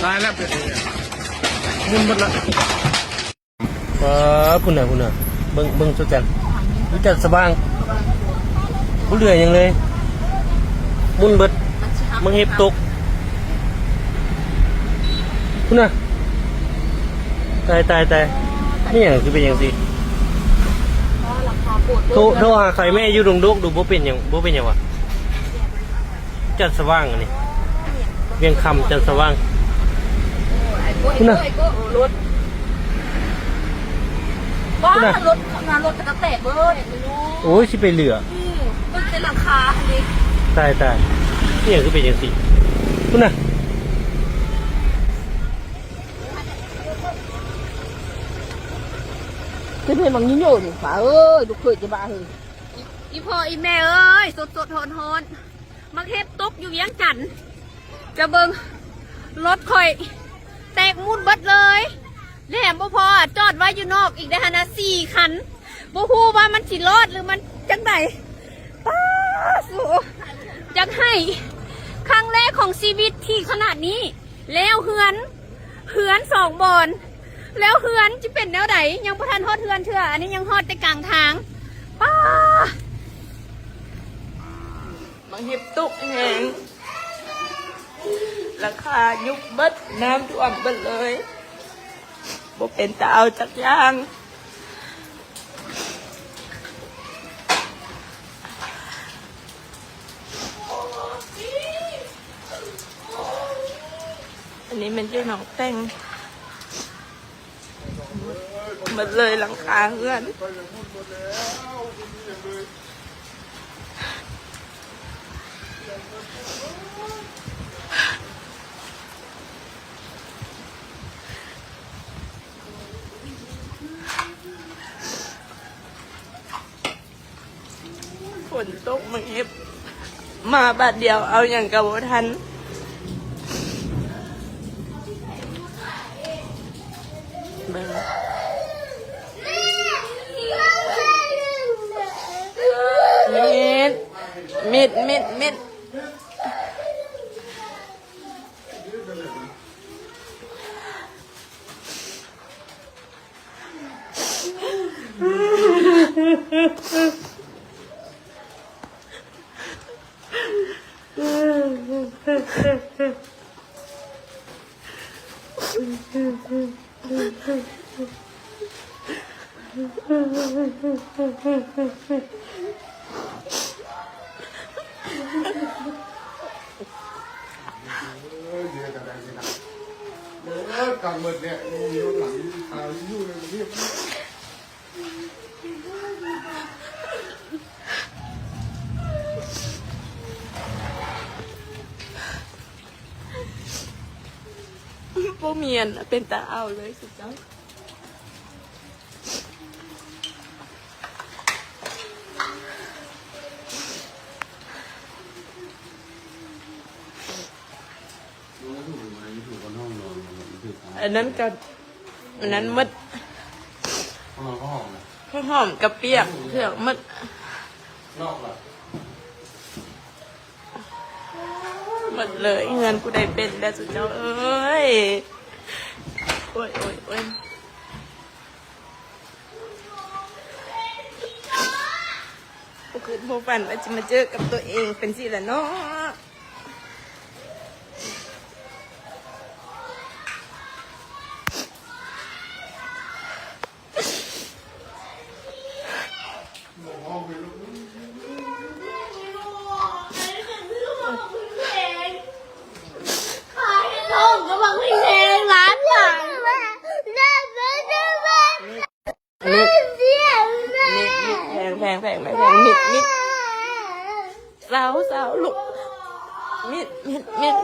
ຕາຍແລ້ວ ເປັນຫຍັງ ໝຸ່ນໝົດລະ. ເອີ ພຸ້ນນະ ພຸ້ນນະ ເບິ່ງ ເບິ່ງສຸດຈັນ ສຸດຈັນສະຫວ່າງ ບໍ່ເຫຼືອຫຍັງເລີຍ ໝຸ່ນເບິດ ມັນເຫັບຕົກ ພຸ້ນນະ. ຕາຍ ຕາຍ ຕາຍ ແມ່ນຫຍັງຄືເປັນຈັ່ງຊີ້? ໂທ ໂທຫາໃຜແມ່ຢູ່ດົງໂດກດູ ບໍ່ເປັນຫຍັງ ບໍ່ເປັນຫຍັງຫວາ? ຈັນສະຫວ່າງອັນນີ້ ວຽງຄຳຈັນສະຫວ່າງ ພຸ້ນນະ ລົດ ບ້າ ລົດ ລົດກະແຕກເບີດ ໂອ້ຍ ຊິໄປເຫຼືອ ອືມ ເບິ່ງແຕ່ຫຼັງຄານີ້ ຕາຍ ຕາຍ ອີ່ຫຍັງຄືເປັນຈັ່ງຊີ້ ພຸ້ນນະ. ຄືເຫັນບັກຍິງໂຍນີ້ ປ້າເອີຍ ລູກເຂີຍຈະບ້າເຮີ້ຍ ອີ່ພໍ່ອີ່ແມ່ເອີຍ ສົດໆ ຮ້ອນໆ ໝາກເຫັບຕົກຢູ່ວຽງຈັນ ຈະເບິ່ງ ລົດຂ້ອຍແຕກໝຸ່ນເບິດເລີຍ ແລະ ບໍ່ພໍ ຈອດໄວ້ຢູ່ນອກອີກໄດ້ຫັ້ນນະ ສີ່ຄັນ ບໍ່ຮູ້ວ່າມັນຊິລອດ ຫຼື ມັນຈັ່ງໃດ ປ້າສູ ຢາກໄຫ້ ຄັ້ງແລກຂອງຊີວິດທີ່ຂະໜາດນີ້ ແລ້ວເຮືອນ ເຮືອນສອງບ່ອນ ແລ້ວເຮືອນຊິເປັນແນວໃດ? ຍັງບໍ່ທັນຮອດເຮືອນເທື່ອ ອັນນີ້ຍັງຮອດແຕ່ກາງທາງ ປ້າ ໝາກເຫັບຕົກແຮງ ຫຼັງຄາຍຸບເບິດ ນ້ຳຖ້ວມເບິດເລີຍ ບໍ່ເປັນຕາເອົາຈັກຢ່າງ. ອັນນີ້ແມ່ນຢູ່ໜອງແຕ່ງ ໝົດເລີຍຫຼັງຄາເຮືອນ. ຝົນຕົກມາເກັບ ມາບາດດຽວເອົາຫຍັງກະບໍ່ທັນ ເບິ່ງ ມິດ ມິດ ມິດ ມິດ. ບໍ່ມີອັນເປັນຕາເອົາເລີຍ ສຸດຍອດ. ອັນນັ້ນກະ ອັນນັ້ນໝົດ ຫອມກະປຽກ ເຜືອກໝົດ. ໝົດເລີຍ ເຮືອນຜູ້ໃດເປັນແດ່ ສຸເຈົ້າເອີຍ. ໂອ້ຍ ໂອ້ຍ ໂອ້ຍ ບໍ່ຄິດບໍ່ຝັນວ່າຊິມາເຈີກັບຕົວເອງເປັນຊີ້ລະເນາະ. ມິດ ມິດ ມິດ ແພງ ແພງ ແພງ ມິດ ມິດ ເຊົາ ເຊົາ ລູກ ມິດ ມິດ ມິດ.